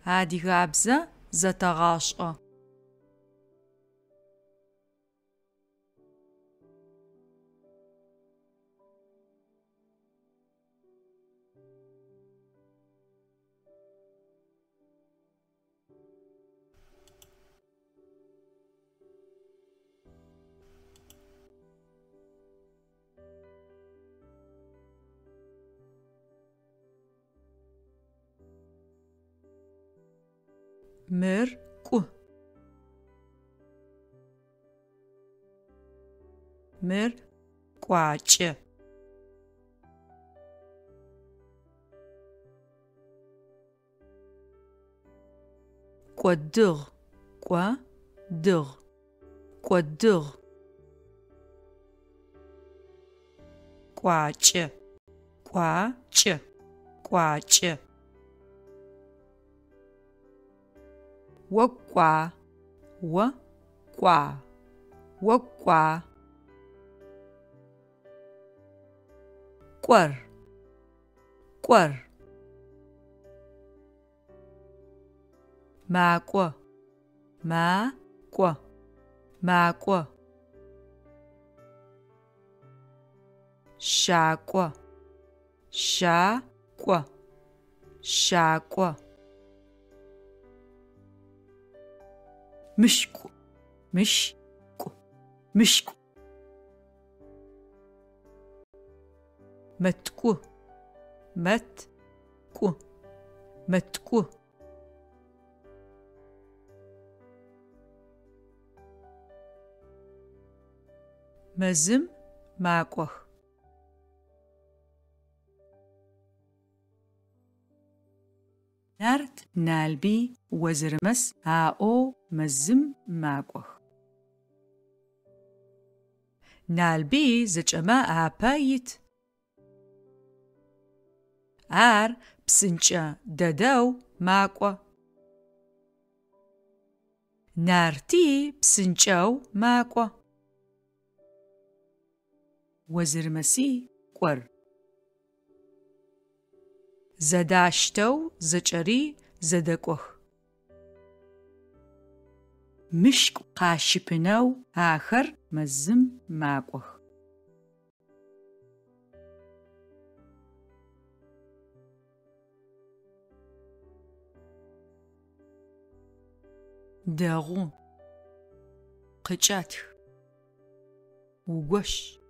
Адыгабзэ зэтэгъашӏэ. Мыр ку. Мыр кӏуакӏэ. Кӏодыгъ, кӏо, дыгъ, кӏодыгъ. Кӏуакӏэ, кӏуа-кӏэ, кӏуакӏэ. О кӏуа, о кӏуа, о кӏуа. Кӏор, кӏор. Макӏо, ма-кӏо, макӏо. Щакӏо, ща-кӏо, щакӏо. Мышкӏу, мыщ-кӏу, мышкӏу. Мэткӏу, мэт-кӏу, мэткӏу. Мэзым макӏох. Нарт Налбый Озэрмэс аӏоу мэзым макӏох. Налбый зэкӏэмэ апэ ит. Ар псынкӏэ дэдэу макӏо. Нарти псынкӏэу макӏо. Озэрмэси кӏор. Зэдаштэу зэкӏэри зэдэкӏох. Мышкӏу къащыпынэу ахэр мэзым макӏох. Дэгъу. Къыкӏэтх. Угощ.